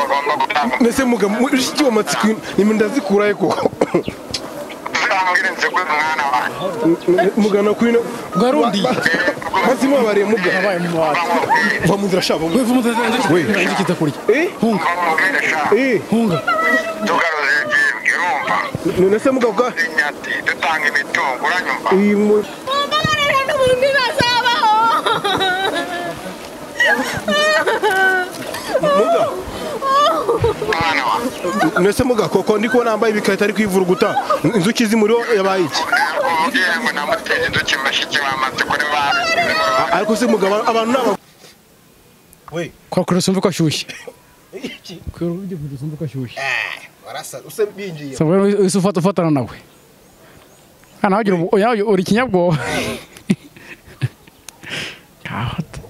Bagomba gutanga. Nese muga mushiki wa Matsiko ni ndazikuraye koko. Uzambwire nziguze umwana wanjye. Mugana kuri Garundi. Mazima bariye muga. Abaye mu wati. Va mu nzira shabo. We vumu We. nzi kitakurya. Eh? Hunga. Bamubwire sha. Eh. Hunga. Tugaruze ibyo urumva. None se muga bwa Inyati dutanga imitungo uranyumva. iyi mu Mumbabarire n'ubundi bazabaho. muga. Mwana wanjye. Nese muga koko ndi kubona nambaye ibikarita ari kwivuruguta inzuki zimuriho yabaye iki? Umubwire ngo namuteye inzuki mushiki wa Matsiko ni babigize mu Ariko se muga abantu naba We. Kwa kure sumva ko ashyushye. Kure ujye kure sumva ko ashyushye. Warasa use binjiye. Sabwe wese ufata ufatana nawe. Kana wagira oya uri kinyabwoba. Kahata.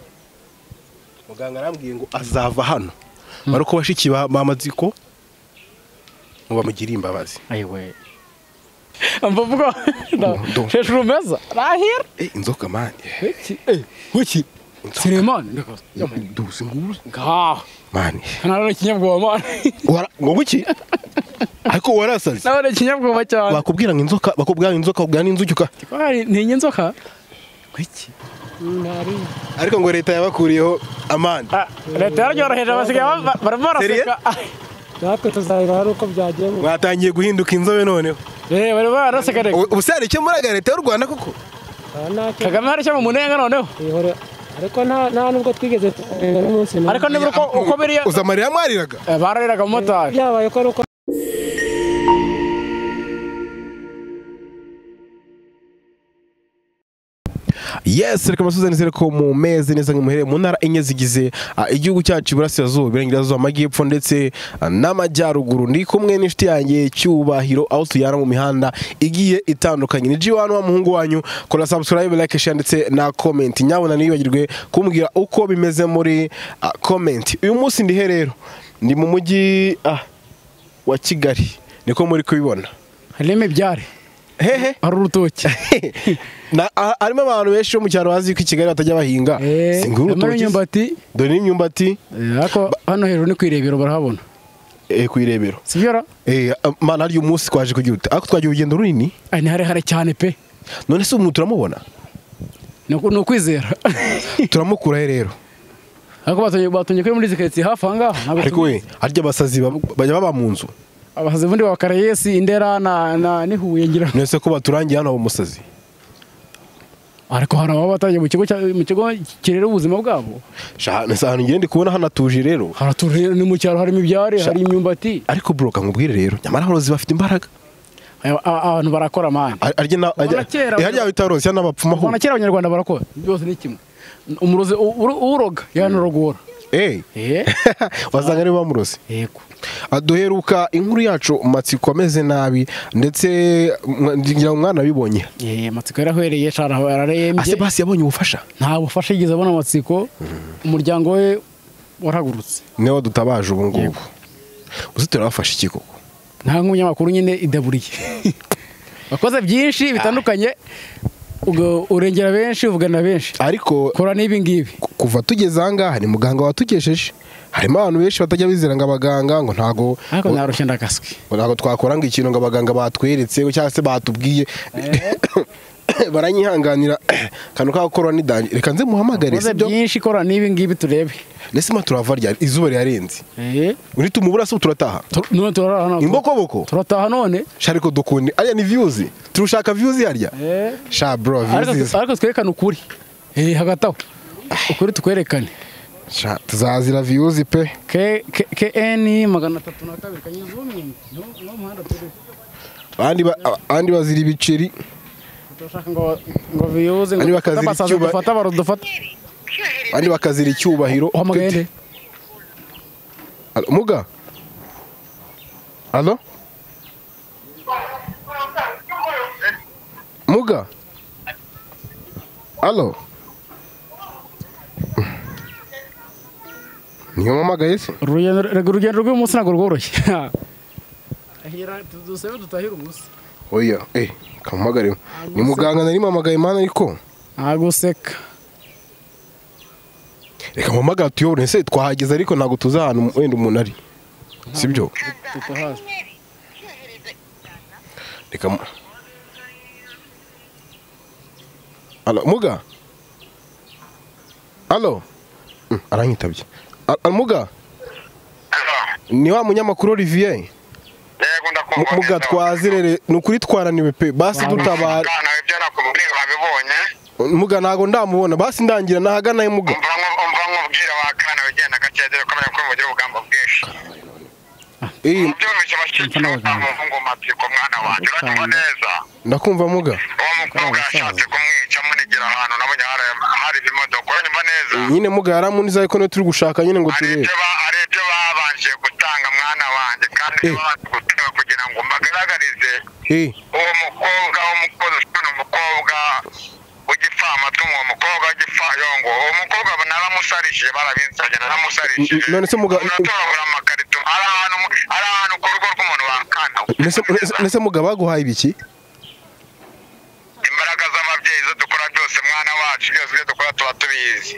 Muganga arambwiye ngo azava hano. Baruko bashiki ba Matsiko ngo bamugirire imbabazi. Ayiwe. Mvuga sheshu rumeza. Rahir. Eh inzoka mani. Wiki. Wiki. Suleiman ndakaza. Dusi nguru. Ngaho. Mani. Kana ari kinyabwoba mani. Wara ngo guki? Ariko warasaze. Nawe ari kinyabwoba cyane. Bakubwira ngo inzoka bakubwira inzoka ubwa n'inzuki uka. Kwari ntinye inzoka. Wiki. Ariko ngo leta yabakuriyeho amande. Leta yararyoheje abasigaye baraseka. Natwe tuzareba hari uko byagiye. Mwatangiye guhinduka inzobe noneho. Bari baraseka reka. Ubu se hari icyo muraga leta y'u Rwanda koko? Kagame hari icyo mumunenga noneho. Ariko nta nubwo twigeze turenga n'umunsi n'umwe. Ariko nibura uko biriya uza amarira mwariraga? Barariraga umumotari. Byabaye ko ari uko. Yes, reka masuze nizere ko mumeze neza nk'umuhere mu ntara enye zigize igihugu cyacu iburasirazuba, iburengerazuba, amajyepfo ndetse n'amajyaruguru. Ndi kumwe n'inshuti yanjye Cyubahiro aho tuyana mu mihanda igiye itandukanye. Ni G1 wa muhungu wanyu, kora subscribe, like, share ndetse na comment. Nyabona niyibagirwe kumbwira uko bimeze muri comment. Uyu munsi ndi herero ndi mu mujyi wa Kigali. Niko muri kubibona. Harimo ibyare. Hehe. Hari urutoki. Na arimo abantu benshi bo mu cyaro bazi ko i Kigali batajya bahinga. Singura urutoki. Imyumbati. Dore n'imyumbati. Ariko hano hejuru ni kwirebero barahabona. Kwirebero. Sibyo? Mana ari umunsi twaje kugihuta. Ariko twagiye urugendo runini. Ni hare hare cyane pe. None se umuntu turamubona? Ni ukwizera. Turamukura he rero? Ariko batonye kuri muri ziketse hafi aha ngaha. Ariko we arya abasazi bajya baba mu nzu. Abasazi bundi wa Karayesi Indera na nihuye ngira. Nese ko baturangiye hano umusazi. Ariko hari ababa batangiye mu kigo kirera ubuzima bwabo. Sha nese ahantu ngende kubona hanatuje rero. Haratuje ni mu cyaro harimo ibyare hari imyumbati. Ariko bro kankubwire rero nyamara horozi bafite imbaraga. Abantu barakora mani. Arya na harya bitarozi n'abapfuma ho. Ubona kera abanyarwanda barakora byose ni kimwe. Umurozi uroga yanorogora. Wasanga ari bamurozi. Yego. Aduheruka inkuru yacu Matsiko ameze nabi ndetse ngira umwana abibonye. Matsiko yarahwereye shara yararembye. Ase basi yabonye ubufasha? Nta bufasha yigeze abona Matsiko. Umuryango we warahagurutse. Niwo dutabaje ubu ngubu. Uzi turabafasha iki koko? Nta nk'umunyamakuru nyine idaburiye. Wakoze byinshi bitandukanye. Urengera benshi uvugana benshi. Ariko kora n'ibi ngibi. Kuva tugeze aha ngaha ni muganga watugesheje. Harimo abantu benshi batajya bizera ngo abaganga ngo ntago ariko narushye ndakaswe. Ntago twakora ngo ikintu ngo abaganga batweretse cyangwa se batubwiye. Baranyihanganira kantu ka korona ni danje. Reka nze muhamagare sibyo. Byinshi kora n'ibi ngibi turebe. Nese ma turava ryari izuba ryarenze. Uri tumubura se turataha. None turaraha none. Imbokoboko. Turataha none. Shariko dukunde. Ariya ni views. Turushaka views harya. Sha bro views. Ariko twerekane ukuri. Hagataho. Ukuri tukwerekane. Sha tuzazira views pe. KN 302 kanyuzumye. No muhanda turi. Abandi bazira ibiceri. Turashaka ngo views ngo dufata barodufata. Abandi bakazira icyubahiro. Uhamagaye. Muga. Allo? Muga. Allo? Niyo mpamagaye se? Urugendo rw'umunsi ntabwo rworoshye. Ahira dusabe dutahira umunsi. Oya, kamuhamagare. Ni muganga nari mpamagaye mana ariko. Aguseka. Reka mpamagara tuyobore se twahageze ariko ntabwo tuzi ahantu wenda umuntu ari. Sibyo? Reka. Allo Muga. Allo. Aranyitabye. Muga. Ni wa munyamakuru Olivier. Yego ndakumva. Muga twazirere nukuri twaraniwe pe basi dutabara. Ibyo nakubwiye wabibonye. Muga ntago ndamubona basi ndangira nahagana Muga. Umva nkubwira wakana ugenda gacedere komera ko mugira ubugamba bwinshi. Ndakumva Muga. Nyine Muga yaramuniza ariko no turi gushaka nyine ngo turebe. Aribyo babanje gutanga mwana wanjye kandi babanje gutanga kugira ngo mbagaragarize uwo mukobwa w'umukozi umukobwa w'igipfamatwi uwo mukobwa w'igipfayongo uwo mukobwa naramusarishije barabinsabye naramusarishije. None se Muga uratoragura amakarito ari ahantu ku rugo rw'umuntu wakana. Nese Muga baguhaye ibiki? Imbaraga z'ababyeyi zo dukora byose mwana wacu byose ibyo dukora tuba tubizi.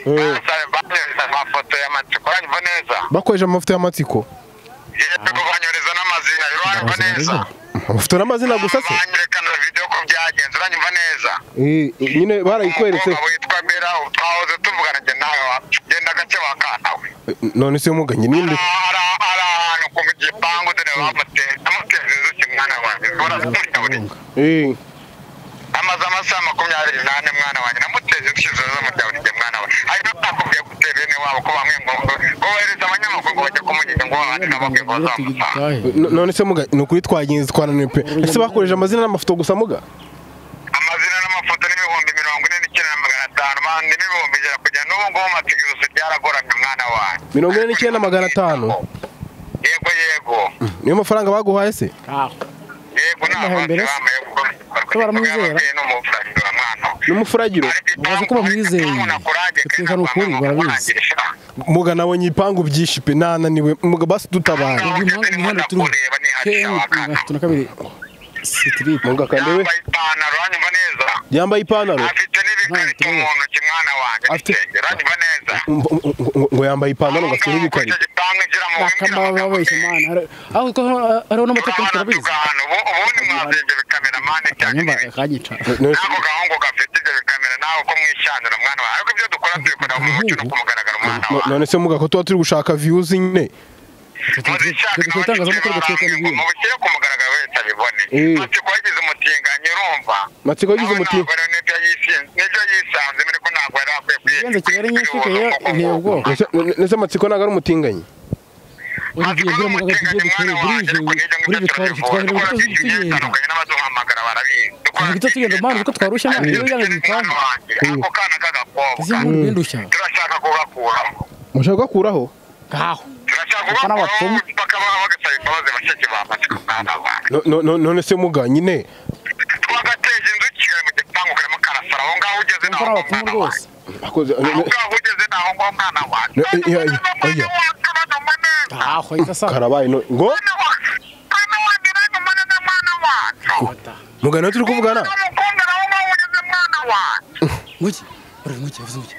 Banyohereza amafoto y'amatsiko uranyumva neza? Bakoresha amafoto y'amatsiko? Yego banyohereza n'amazina uranyumva neza? Amafoto n'amazina gusa se? Banyerekana video ko byagenze uranyumva neza? Nyine barayikweretse. Witwa Bera twahoze tuvugana njye nawe genda gake wakana we. None se Muga nyine ari ahantu ku gipangu dore bamuteze inzuki mwana wanjye urazimurya. Amaze amasaha 24 mwana wanjye namuteze inzuki z'umuryango mwana wanjye. Ariko nakubwiye gute bene wabo ko bamwe ngo bohereza abanyamakuru ngo bajye kumunyiga ngo abandi nabo ngo bazamuta. None se Muga ni ukuri twagenze twananiwe pe. Ese bakoresheje amazina n'amafoto gusa Muga? Amazina n'amafoto n'ibihumbi 49,500 mandi n'ibihumbi 100 kujya n'ubu ngo matsiko izosi byaragoramye mwana wanjye. 49,500. Yego yego. Niyo mafaranga baguhaye se? Yego ntabwo baramwizera. N'umufuragiro. Ubaze ko bamwizeye. Uteka n'ukuri barabizi. Muga nabonye ipangu byinshi pe nananiwe Muga basi dutabara. Umuhanda turi. Tuna Muga kandewe. Yambaye ipantaro. Afite n'ibikarito mu ntoki mwana wanjye. Uranyumva neza? Ngo yambaye ipantaro ngo afite n'ibikarito. Bakaba babeshye mwana. Aho ko hariho n'amategeko turabizi. Ubundi mwaze ibyo bikameramani cyane. Kanyica. Nako gahungu gafite ibyo bikamera nawe ko mwishanura mwana wawe. Ariko ibyo dukora tubikora mu mucyo no kumugaragara mwana wawe. None se Muga ko tuba turi gushaka views nyine. Mubishyire ku mugaragaro wese abibone. Matsiko yagize umutinganyi urumva. Matsiko yagize umutinganyi. Nibyo yisanze ariko ntabwo yari akwiye kwiyenza Kigali nyinshi inteye ubwoba. Nese Matsiko ntabwo ari umutinganyi. Olivier bwira Muga tugiye dukore buri tugenda. Tugenda mwana uko twarushya mwana iyo yanga igipangu. Ako kana k'agakobwa. Turashaka kugakuraho. Mushaka kugakuraho? Ngaho. None se Muga nyine twagateje inzuki mu gipangu karimo karasara aho ngaho ugeze naho rwose. Aho ngaho ugeze naho ngo mwana wanjye. Aho ita karabaye ngo Muga nawe turi kuvugana. Nguki uri nguki yavuze nguki.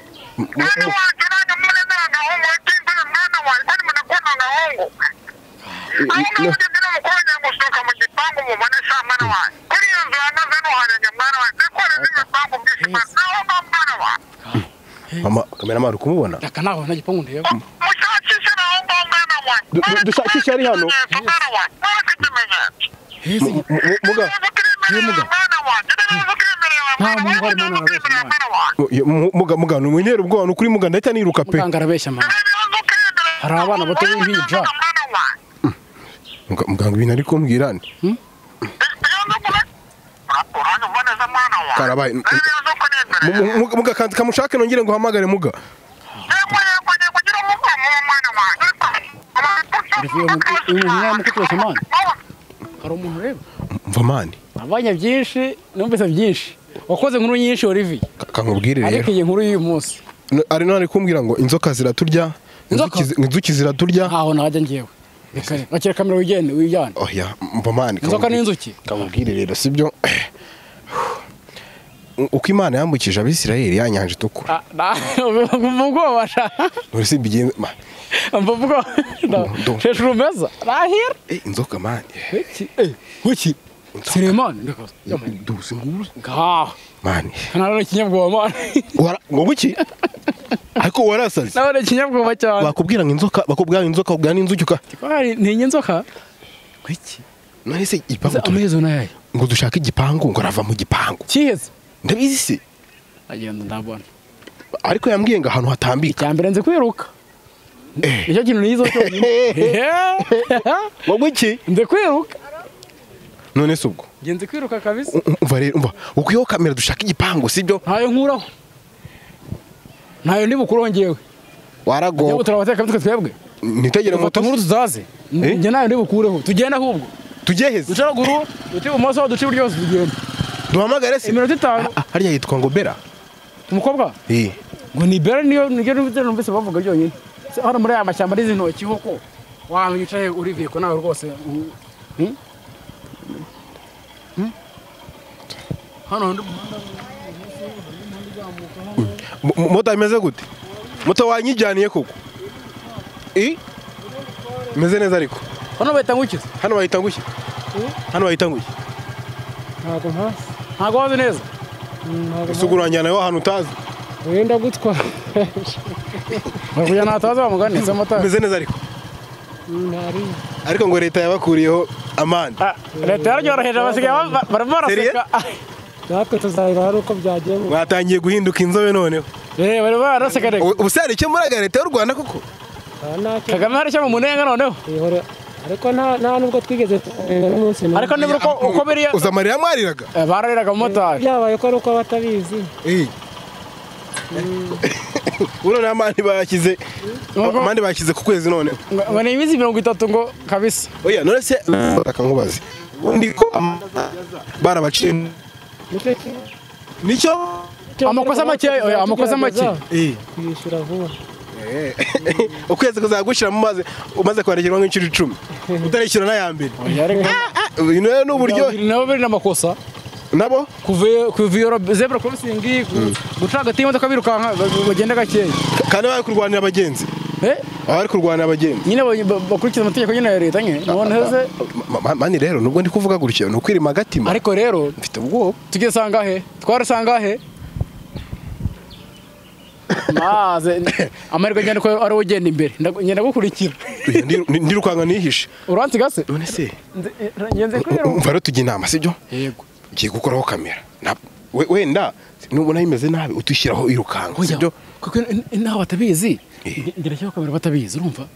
Mama kameramani uri kumubona? Reka naho nta gipangu ndeba. Dushakishe ari hano. Muga. Nta muntu uhari mwana arabeshya mwana. Muga Muga ni umuntera ubwoba nukuri Muga ndahita niruka pe. Muganga arabeshya mwana. Hari abana bato b'impinja. Muganga ibintu ari kumbwira ni. Karabaye. Muga kandi kamushake nongere ngo uhamagare Muga. Hari umuntu ureba. Mva mani. Abanya byinshi numvise byinshi. Wakoze inkuru nyinshi Olivier. Kankubwire rero. Ariko iyi nkuru y'uyu munsi. Ari none ari kumbwira ngo inzoka ziraturya. Inzuki ziraturya. Aho najya ngiyewe. Reka bakira kamera wigende wijyane. Oya mva mani. Inzoka n'inzuki. Kankubwire rero sibyo. Uko Imana yambukije Abisirayeli yanyanje itukura. Ubwoba sha. None simbigenze. Mbavuga sheshe urumeza rahira. Inzoka man. Wiki Suleiman ndakaza. Dusi nguru. Ngaho. Man. Kanara kinyabwoba man. Ngo guki? Ariko warasaze. Nabone kinyabwoba cyane. Bakubwira ngo inzoka, bakubwira inzoka ubwa n'inzuki uka. Kwari ntinye inzoka. Wiki. None se igipangu amahezo nayaye. Ngo dushaka igipangu ngo arava mu gipangu. Kiheze. Ndabizi se. Agenda ndabona. Ariko yambwiye ngo ahantu hatambika. Cyambere nze kwiruka. Nicyo kintu nizo cyonyine. Ngo guki? Nze kwiruka. None se ubwo ngenze kwiruka kabisa. Umva rero umva ukuyeho kamera dushaka igipangu sibyo? Ntayo nkuraho. Ntayo ndi bukurongewe. Warago. Yego turabateka bitwe twebwe. Nitegere moto nkuru tuzaze. Nge nayo ndi bukureho. Tugenda ahubwo. Tujye heze. Duca ruguru, duce ibumoso, duce iburyo tugenda. Duhamagare se. Iminota 5. Harya yitwa ngo Bera. Umukobwa? Ngo ni Bera niyo nige numvise bavuga byonyine. Hano muri aya mashyamba n'izi ntoki hoko. Wa wicaye uriviye ko nawe rwose. Hano ndi moto imeze gute? Moto wanyijyaniye koko? Imeze neza ariko. Hano bahita nguki? Hano bahita nguki? Hano bahita nguki? Ntago mpazi. Ntago wazi neza? Isuguranjyana yo ahantu utazi. Wenda gutwa. Bakuya natazi bamugane se moto. Imeze neza ariko. Ntari. Ariko ngo leta yabakuriyeho amande. Leta yararyoheje abasigaye baraseka. Natwe tuzabira hari uko byagiye. Mwatangiye guhinduka inzobe noneho. Bari baraseka reka. Ubu se hari icyo muraga leta y'u Rwanda koko? Kagame hari icyo mumunenga noneho. Ariko nta nubwo twigeze n'umunsi. Ariko nibura uko biriya uza Mariya mwariraga? Barariraga motari. Byabaye ko ari uko batabizi. Uno amandi bashyize amandi bashyize ku kwezi none. Ngo ni iminsi 30 ngo kabisa. Oya none se akankubaze. Undi ko barabaciye nicyo amakosa make oya amakosa make kwishyura vuba. Ukwezi kuzagushira mu maze umaze kwarekerwa nk'inshuro 10 utarishyura na ya mbere. Uyu ni uburyo nabo biri namakosa nabo kuva zebra crossing guca hagati y'imodoka birukanka bagenda gakeya kandi bari kurwanira abagenzi. Bari kurwanira abagenzi nyine bakurikiza amategeko nyine ya leta nyine none heze mani rero nubwo ndi kuvuga gutyo ni ukwirima agatima ariko rero mfite ubwoba. Tugeze sangahe twarasanga he maze amariko ngenda ko ari ugenda imbere ngenda gukurikira ndirukanka nihishe uransiga se none se ngenze kwiruka umva rero tujye inama sibyo? Yego ngiye gukoraho kamera wenda nubona bimeze nabi utushyiraho irukanka sibyo? Kuko naho batabizi ngira kamera batabizi urumva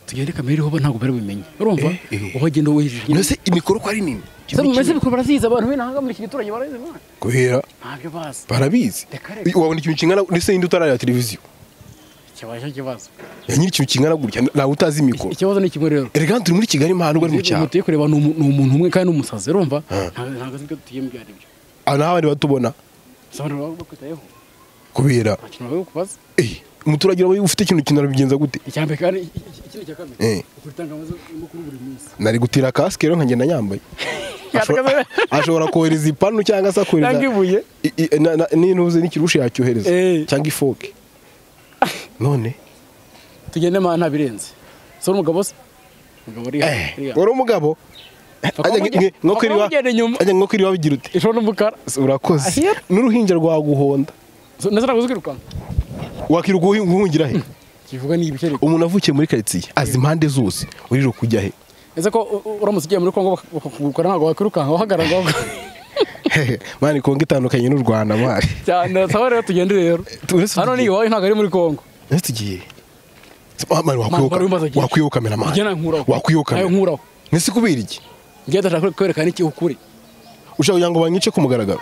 tugende kamera iriho ntabwo bari bubimenye urumva uho genda wihije none se imikoro ko ari nini se imikoro barazizi abantu b'inahanga muri iki giturage barazizi mwana kubera ntabyo bazi barabizi wabona ikintu kingana ndetse indi utarareba televiziyo kibaje kibazo ya nyiri ikintu kingana gutya nawe utazi imikoro ikibazo ni kimwe rero erega turi muri Kigali mpano uri mu cyaro mutuye kureba ni umuntu umwe kandi n'umusazi urumva ntabwo azi ibyo tugiye mu byari byo naho abandi batubona sobanura bakwitayeho kubera umuturage urabe ufite ikintu kinarabigenza gute icyambe kandi ikindi cya kabiri ukuritanga amakuru buri munsi nari gutira kasike rero nkagenda nyambaye ashobora kohereza ipanu cyangwa se akohereza ibuye n'intuze n'ikirushi yacyohereza cyangwa ifoke none tugende mana ntabirenze so umugabo se umugabo uri uri umugabo ajya nko kwiriwa bigira ute ishobora n'umukara urakoze n'uruhinja rwaguhonda ndetse ntabwo uzirukanka wakiruka uhungira he kivuga ni ibiceri umuntu avukiye muri quartier azi impande zose uriro kujya he ese ko uramutse ugiye muri Kongo bakakugukora ntabwo wakwirukanka wahagarara mani Kongo itandukanye n'u Rwanda mari cyane sawa rero tugende rero hano ni iwawe ntabwo ari muri Kongo ese tugiye mani wakwiyoka kamera mani wakwiyoka kamera nkuraho nese kubera iki ngiye ndashaka kwerekana iki ukuri ushaka kugira ngo banyice ku mugaragaro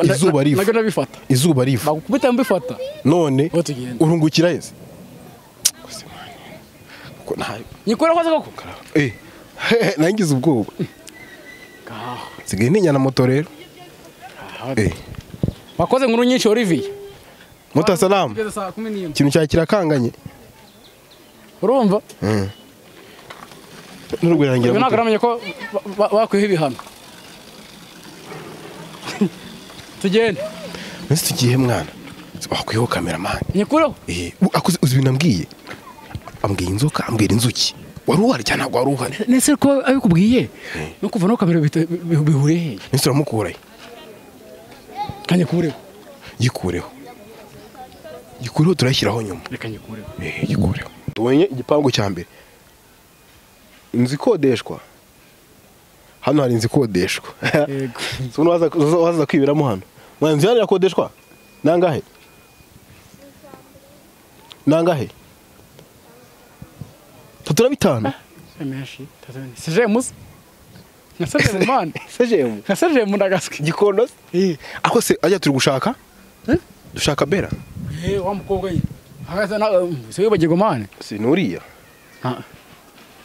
izuba riva nabyo nabifata izuba riva bagukubita mbifata none urungukira heze nyikora koze koko nangize ubwoba nsigaye ntinya na moto rero wakoze inkuru nyinshi Olivier Muta salamu ikintu cya kirakanganye urumva n'urugwirangira ntabwo aramenya ko bakwiha ibihano tugende nese tugiye mwana wakwiho kameramani nyikureho uzi ibintu ambwiye Ambwiye inzoka, ambwira inzuki. Wari uhari cyane ntabwo wari uhari. Nese ko abikubwiye no kuva no kamera bihuriye he? Nese uramukuraye. Kanye kureho. Gikureho. Gikureho turashyiraho nyuma. Reka nyikureho. Gikureho. Tubonye igipangu cya mbere. Inzu ikodeshwa. Hano hari inzu ikodeshwa. Yego. Sono waza kwibiramo hano. Mwa inzu yari yakodeshwa? Nangahe? Nangahe? 35. Menshi. Sejemu. Nasajemu man. Sejemu. Nasajemu ndagaske. Gikondo? Ako se ajya turi gushaka? Dushaka Bera. Wa mukobwa yi. Hagaze na se bagego man. Sinuriya.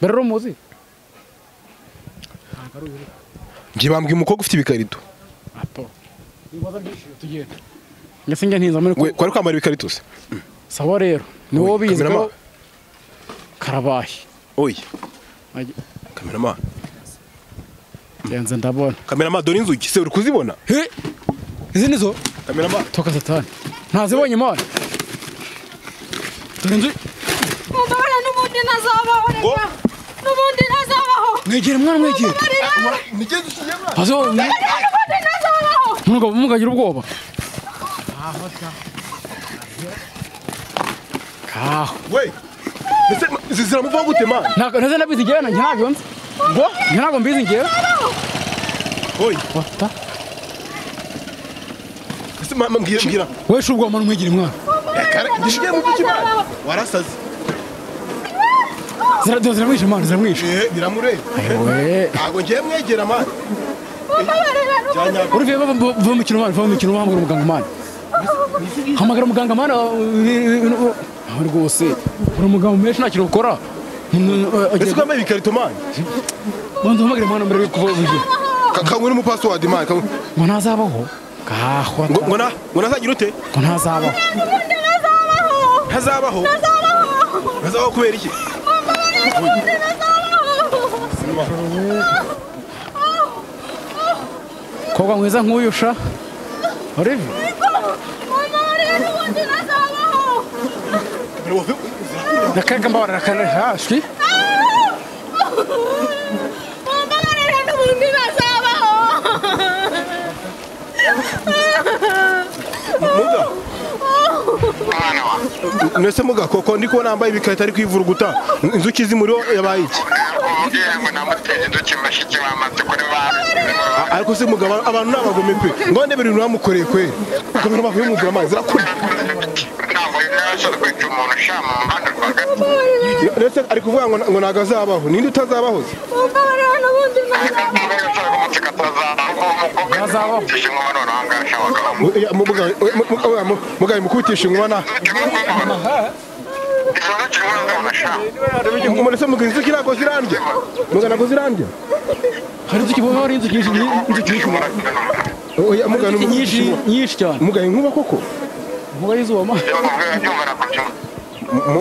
Bera romuzi. Ngiye bambwiye umukobwa ufite ibikarito. Apo. Ibibazo byinshi tugenda. Ngasinge ntinza muri ko kwari kwambara ibikarito se. Sawa rero. Ni wowe bizi ko karabaye. Oye. Cameraman. Genze ndabona. Cameraman dore inzuki se uri kuzibona? He. Izi nizo? Cameraman toka satani. Ntazibonye man. Dore inzu. Mubabara n'ubundi nazabaho reka. N'ubundi nazabaho. Mwegere mwana mwegere. Nigeze ushiye mwana. Azo n'ubundi nazabaho. Mugagira ubwoba. Kaho. We. Ese zizira muva gute man? Ntabwo ntaze nabizi ngewe na ntabwo nzi. Ngo? Ntabwo mbizi ngewe. Oy. Wata. Ese mama mbwira. We shubwo mwana mwegere mwana. Gishiye mu biki man? Warasaze. Ziramwishe man, ziramwishe. Biramureba. Ayiwe. Ntabwo ngiye mwegera man. Uri va mu kintu man, va mu kintu hamagara umuganga man. Hamagara umuganga man. Rwose uri umugabo menshi nta kintu ukora. Ese kwambaye ibikarito man? Banza uhamagare mwana mbere yo kuva uvuye. Kangwe mu password man. Ngo ntazabaho. Kaho. Ngo na ngo nazagira ute? Ngo ntazabaho. Ntazabaho. Ntazabaho kubera iki? Koga mwiza nk'uyusha. Olive. Ndakanga mbabara kana hashwi. Mumbabarira n'ubundi nazabaho. Muga. Nese muga koko ndi kubona nambaye ibikarito ari kwivuruguta inzuki zimuriho yabaye iki? Ariko se muga abantu nabagome pe. Ngo ndebere ibintu bamukoreye kweri. Kamera bavuye mugura amazi zirakuri. Ndetse ari kuvuga ngo ntago azabaho. Ninde utazabaho se? Muga mukubitisha inkuba na. Murese muga inzuki ntabwo zirandya. Muga ntabwo zirandya. Hari inzuki hari inzuki nyinshi. Oya muga nyinshi cyane. Muga inkuba koko? Muga y'izuba ma.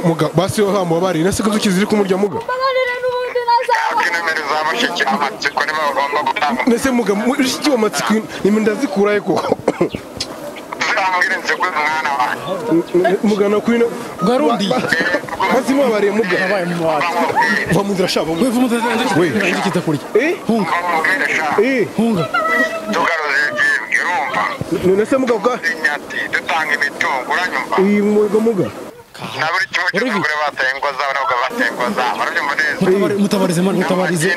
Muga basi yo hamo bari nese ko inzuki ziri kumurya muga. Nese muga mushiki wa matsiko ni ndazikuraye koko. Muga no kwino garundi. Basi mubabariye muga. Abaye mu wati. Va mu nzira shabo. We mu nzira inzuki itakurya. Hunga. Hunga. None muga bwa dutanga imitungo uranyumva. Iyi muga muga. Mutabarize man, mutabarize.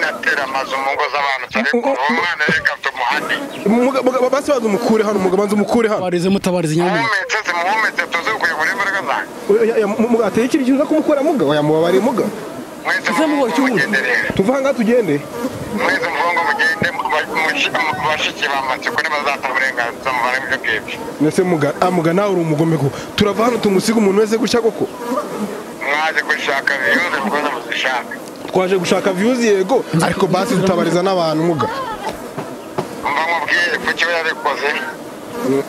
Muga basi banza umukure hano muga banza umukure hano. Mutabarize mutabarize nyamuneka. Muga ateye ikiri kintu kumukura muga oya mubabariye muga. Tuva hanga tugende. Mwese mvongo mugende bashiki bamatsiko ntibazata uburenganzira muvane ibyo ngibyo. Nese muga amuga nawe uri umugome ko turava hano tumusiga umuntu wese gutya koko. Mwaje gushaka views mukoze muzishaka. Twaje gushaka views yego ariko basi tutabariza n'abantu muga. Umva mubwiye kuki we yabikoze.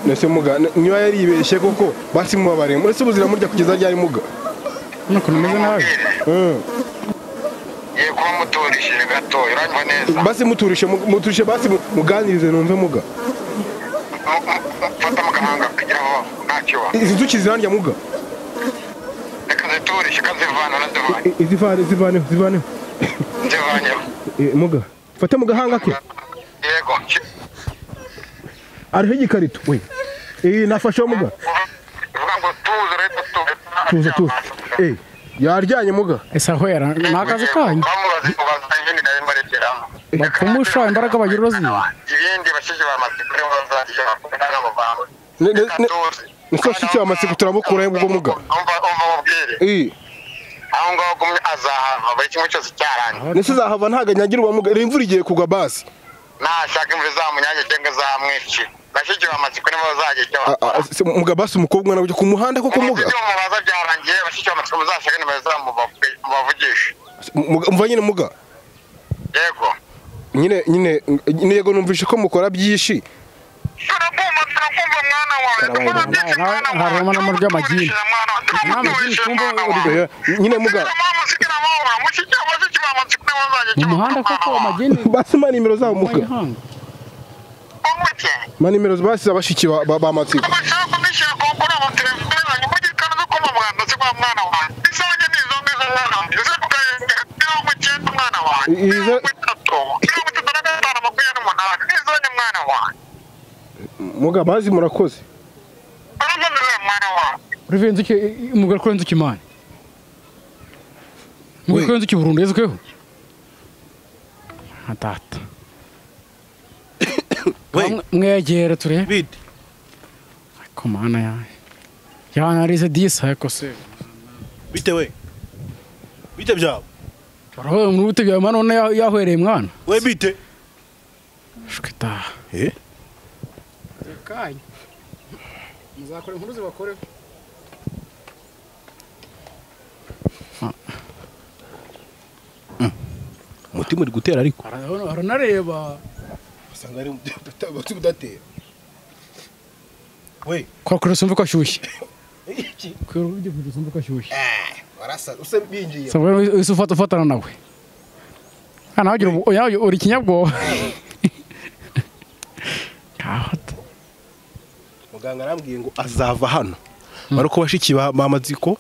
Nese muga niba yaribeshye koko basi mubabariye. Murese ubuzira murya kugeza ryari muga. Nuko numeze nabi. Muturishije gato uranywa neza. Basi muturishe basi muganirize numve muga. Fata mugahanga kugira ngo ntacyo. Izi nzuki zirandya muga. Reka Katurishe kazivana nazivanye. Izivane zivane zivane. Zivanye. Muga. Fate mu gahanga ke. Yego. Ariho igikarito we. Nafashe muga. Uvuga ngo tuze rero tuze. Tuze tuze. Yaryanye muga. Ese ahwera nakazi kanyu. Bamubaze ubaza ibindi nawe mbarekeramo. Bapfumusha imbaraga bagira urozi. Ibindi bashije bamatsiko nibo bazajya bakora n'abavanga. Niko shiki amatsiko turamukura ubwo muga. Umva mubwire. Aho ngaho gumye azahava buri kimwe cyose cyarangiye. Nese zahava ntaga nyagirwa muga imvura igiye kugwa basi. Nashaka imvura izamunyange cyangwa izamwice. Bashiki bamatsiko nibo bazajya icyo bakora. Muga basi umukobwa nawe ku muhanda koko muga. Ibyo mubaza byarangiye bashiki bamatsiko muzashaka nimero zamubavugisha. Umva nyine muga. Yego. Nyine nyine yego numvishe ko mukora byishi. Turakumva mwana wawe. Harimo n'amajwi y'amagini. Nyine muga. Mu muhanda koko amagini. Basi ma nimero zabo muga. Ma nimero basi abashiki ba matsiko. Muga bazi murakoze. Urive nzuki umugore kuri nzuki mani. Umugore kuri nzuki burundu yezukeho. Atata. Mwegere turebe. Bite. Ariko mana yawe. Yanarize disa ariko se. Bite we. Bite byabo. Baraho mu bute byawe mwana none yahwereye mwana. We bite. Shukita. Kanya. Muzakora inkuru zibakore. Umutima uri gutera ariko. Aranareba. Usanga ari umutima udatera. We. Kwa kure sumva ko ashyushye. Iki? Kure ujye sumva ko ashyushye. Warasa use binjiye. Sabwe use ufata ufatana nawe. Kana wagira uri kinyabwoba. Kahata. Muganga arambwiye ngo azava hano. Baruko bashiki ba Maziko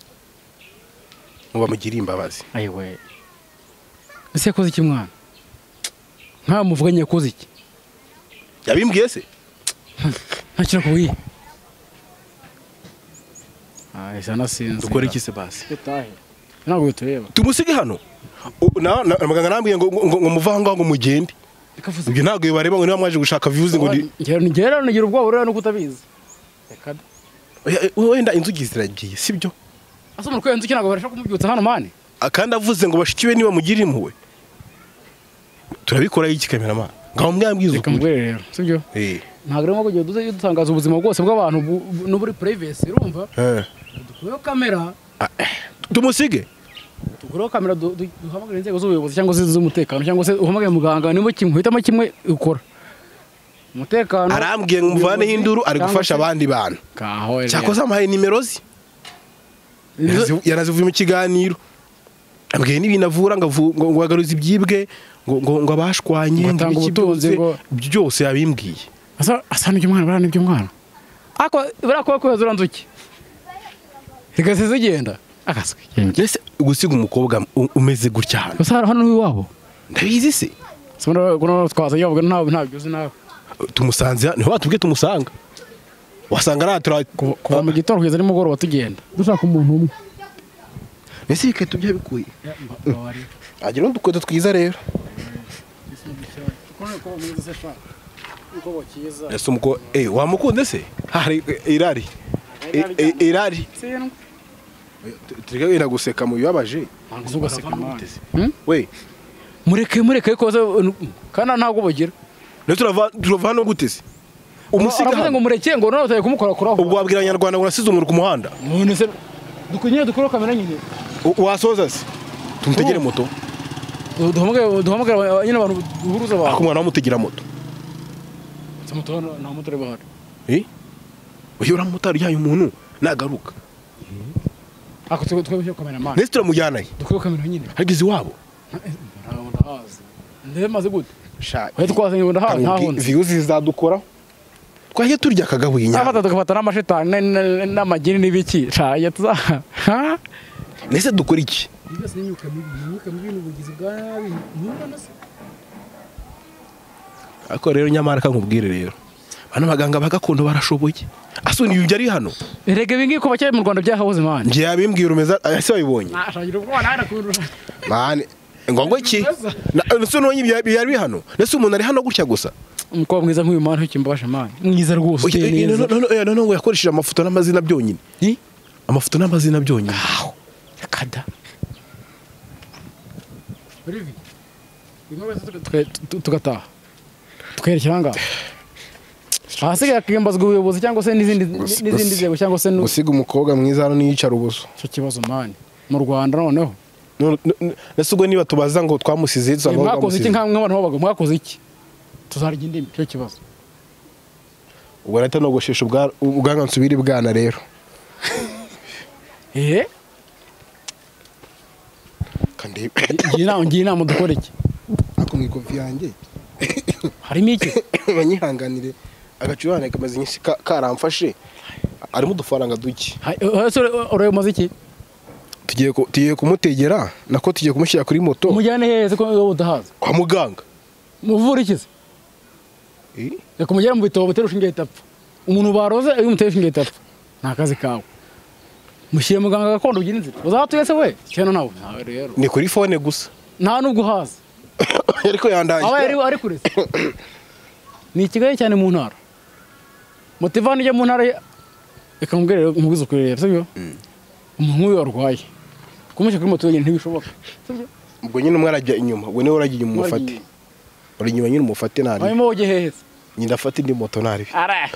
ngo bamugire imbabazi. Ayiwe. Ese yakoze iki mwana? Nka muvuganye yakoze iki? Yabimbwiye se? Ntakira kuwiye. Ese nasinze. Dukora iki se basi? Dutahe. Ntabwo tureba. Tumusige hano. Na muganga arambwiye ngo ngo muva ngo mugende. Ibyo ntabwo bibareba ngo niba mwaje gushaka views ngo ngera ngira ubwoba rero no kutabizi. Reka wenda inzugi ziragiye sibyo? Asa umuntu ko inzuki ntabwo barashaka kumubyutsa hano mani. Akandi avuze ngo bashikiwe niba mugira impuhwe. Turabikora iki cameraman? Ngaho mwambwiza ukuri. Reka rero, sibyo? Ntabwo rero ngo duze dutangaza ubuzima bwose bw'abantu no muri privacy urumva? Dukureho kamera. Tumusige. Tukureho kamera duhamagare inzego z'ubuyobozi cyangwa se z'umutekano cyangwa se uhamagare muganga niba kimwe uhitamo kimwe ukora. Umutekano. Arambwiye ngo muvane induru ari gufasha abandi bantu. Cyakoze amahaye nimero ze. Yarazivuye mu kiganiro. Ambwiye n'ibintu avura ngo ngo agaruza ibyibwe ngo ngo abashwanye ngo ubutunzi ngo byose yabimbwiye. Asa n'ibyo mwana bara n'ibyo mwana. Ako barakuba kwezura nzuki. Zigase zigenda. Akaswe. Ese gusiga umukobwa umeze gutya hano. Gusa hano iwabo. Ndabizi se. Sibona kuno twaza yavuga ntabwo ntabyo uzi nawe. Tumusanze niho batubwiye tumusanga. Wasanga aratura kuva mu gitondo kugeza nimugoroba tugenda. Dushaka umuntu umwe. Ese biketo byabikuye. Agira udukweto twiza rero. Ese umuko wamukunde se? Hari irari. Irari. Tureke wenda guseka mu bibabaje. We. Mureke mureke ko kana ntago bagira. Ne turava hano gute se? Umusiga aravuze ngo mureke ngo none utaye kumukora kuraho. Ubwo wabwira abanyarwanda ngo nasize umuntu ku muhanda. None se dukunye dukora kamera nyine. Wasoza se? Tumutegere moto. Duhamagare nyine abantu duhuruza abantu. Ako mwana wamutegera moto. Se moto nta moto reba hano. Uyu uramutari yayo umuntu nagaruka. Ako twebwe kamera man. Nese turamujyana he? Dukora kamera nyine. Hageze iwabo. Ndahazi. Ndemaze gute? Sha. Oya twazanye ngo ndahazi ntahundi. Views zizadukora. Twaje turya akagabuye inyama. Afata tugafata n'amashetani n'amagini n'ibiki. Sha ya tuza. Ha? Nese dukora iki? Byose ni imyuka mibi, imyuka mibi n'ubugizi bwa nabi, ntubona se? Ariko rero nyamara kankubwire rero. Bano baganga bagakondo barashoboye. Asoni ibyo ari hano. Erega ibi ngibi kuba cyari mu Rwanda byahahoze man. Ngiye yabimbwira umeza ese wabibonye. Ashagira ubwoba nara kurusha. Man ngo iki? Nese nonye ibyo ari hano. Nese umuntu ari hano gutya gusa. Umukobwa mwiza nk'uyu man ntukimbasha man. Mwiza rwose neza. No no ngo yakoresheje amafoto n'amazina byonyine. Amafoto n'amazina byonyine. Kada. Olivier. Tugataha. Twerekera ngaha. Ahasigaye akiyambazwa ubuyobozi cyangwa se n'izindi nzego cyangwa se gusiga umukobwa mwiza hano niyicara ubuso. Cyo kibazo man. Mu Rwanda noneho. Nese ubwo niba tubaza ngo twamusize tuzaba mwakoze iki nkamwe abantu babaga mwakoze iki? Tuzarya indimi cyo kibazo. Ubwo rata nogoshesha ubwanwa nsubiri bwana rero. Kandi ngiye inama dukora iki? Ako mwikofi yanjye. Harimo iki? Banyihanganire agacurane kamaze inyinshi karamfashe. Arimo udufaranga duke. Urayo maze iki? Tugiye kumutegera nako tugiye kumushyira kuri moto. Umujyane hehe ko udahaza? Kwa muganga. Muvura iki se? Reka umujyane mu bitabo batera ushinge itapfa. Umuntu baroze iyo umuteye ushinge itapfa. Nta kazi kawe. Mushyire muganga gakondo ugira inzira. Uzatuye se we? Cyane nawe. Rero. Ni kuri phone gusa. Nta nubwo uhaza. Ariko yandaye. Aba ari kure. Ni Kigali cyane mu ntara. Motivani ijya mu ntara reka mubwire mubwize ukuri rero sibyo? Umuntu nk'uyu arwaye. Kumushyira kuri moto wenyine ntibishoboka. Sibyo? Ubwo nyine umwe arajya inyuma, ubwo niwe urajya inyuma umufate. Uri inyuma nyine umufate nari. Hanyuma woge hehe? Nyine ndafata indi moto nari. Ara.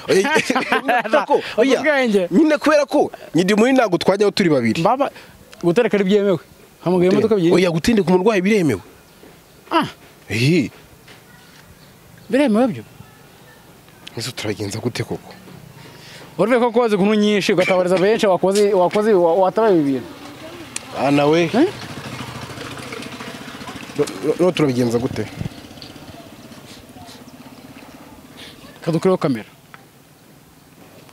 Oya. Nyine kubera ko nyidi muri ntago twajyaho turi babiri. Baba gutereka ari byemewe. Hamagaye imodoka byemewe. Oya gutindika umurwayi biremewe. Ah. Eh. Biremewe byo. Nizo turagenza gute koko? Urve ko koze kunu nyinshi ugatabariza benshi wakoze watabaye ibintu. Ah nawe. No turabigenza gute? Kadukureho kamera.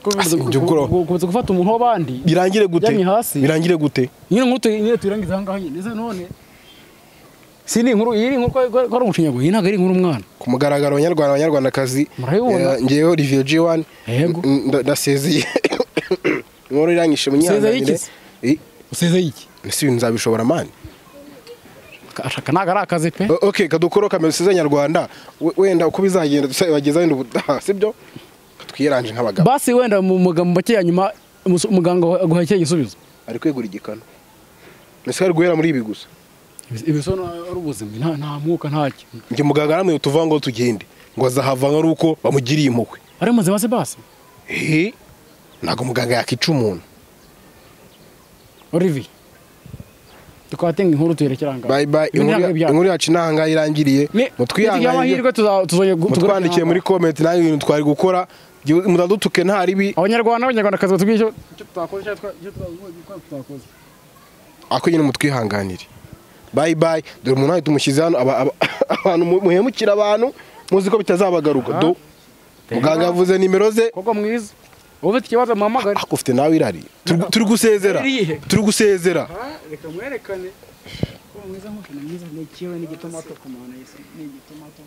Kuza gufata umuntu w'abandi. Birangire gute? Birangire gute? Nyine nkuru nyine turangiza aha ngaha nyine. None si ni inkuru iyi inkuru ko ari umushinyago iyi ntago ari inkuru umwana. Ku mugaragaro abanyarwanda abanyarwandakazi ngewe Olivier G1 ndasezeye. Inkuru irangishije munyihanganire. Usezeye iki? Ese ibintu nzabishobora man. Ashaka naga ari akazi pe. Okay kadukoro kamera usezeye Nyarwanda wenda uko bizagenda tuzabageza wenda ubutaha sibyo? Twiranje nk'abagabo. Basi wenda mu magambo make ya nyuma muganga aguha iki gisubizo? Ari kwegura igikano. Ese ari guhera muri ibi gusa. Ibisono ari ubuzima nta mwuka ntacyo. Nge muganga aramwe tuva ngo tugende ngo azahava ari uko bamugiriye impuhwe. Ari muzima se basi? Ntago muganga yakica umuntu. Olivier tukatenga inkuru tuyerekera ngaha. Bye bye. Inkuru yacu nahanga irangiriye. Mutwihanganire amahirwe tuzoye mutwandikiye muri comment nayo ibintu twari gukora mudadutuke nta ribi. Abanyarwanda abanyarwandakazi batubwiye icyo tutakoze cyangwa icyo tutakoze. Ako nyine mutwihanganire. Bye bye. Dore umuntu ahita umushyize hano abantu muhemukira abantu muzi ko bitazabagaruka. Do muganga yavuze nimero ze. Koko mwiza. Ufite ikibazo muhamagare. Ako ufite nawe irari. Turi gusezera. Turi gusezera. Reka mwerekane. Ko mwiza nkuko mwiza ni kiwe n'igitomato kumana Yesu ni igitomato.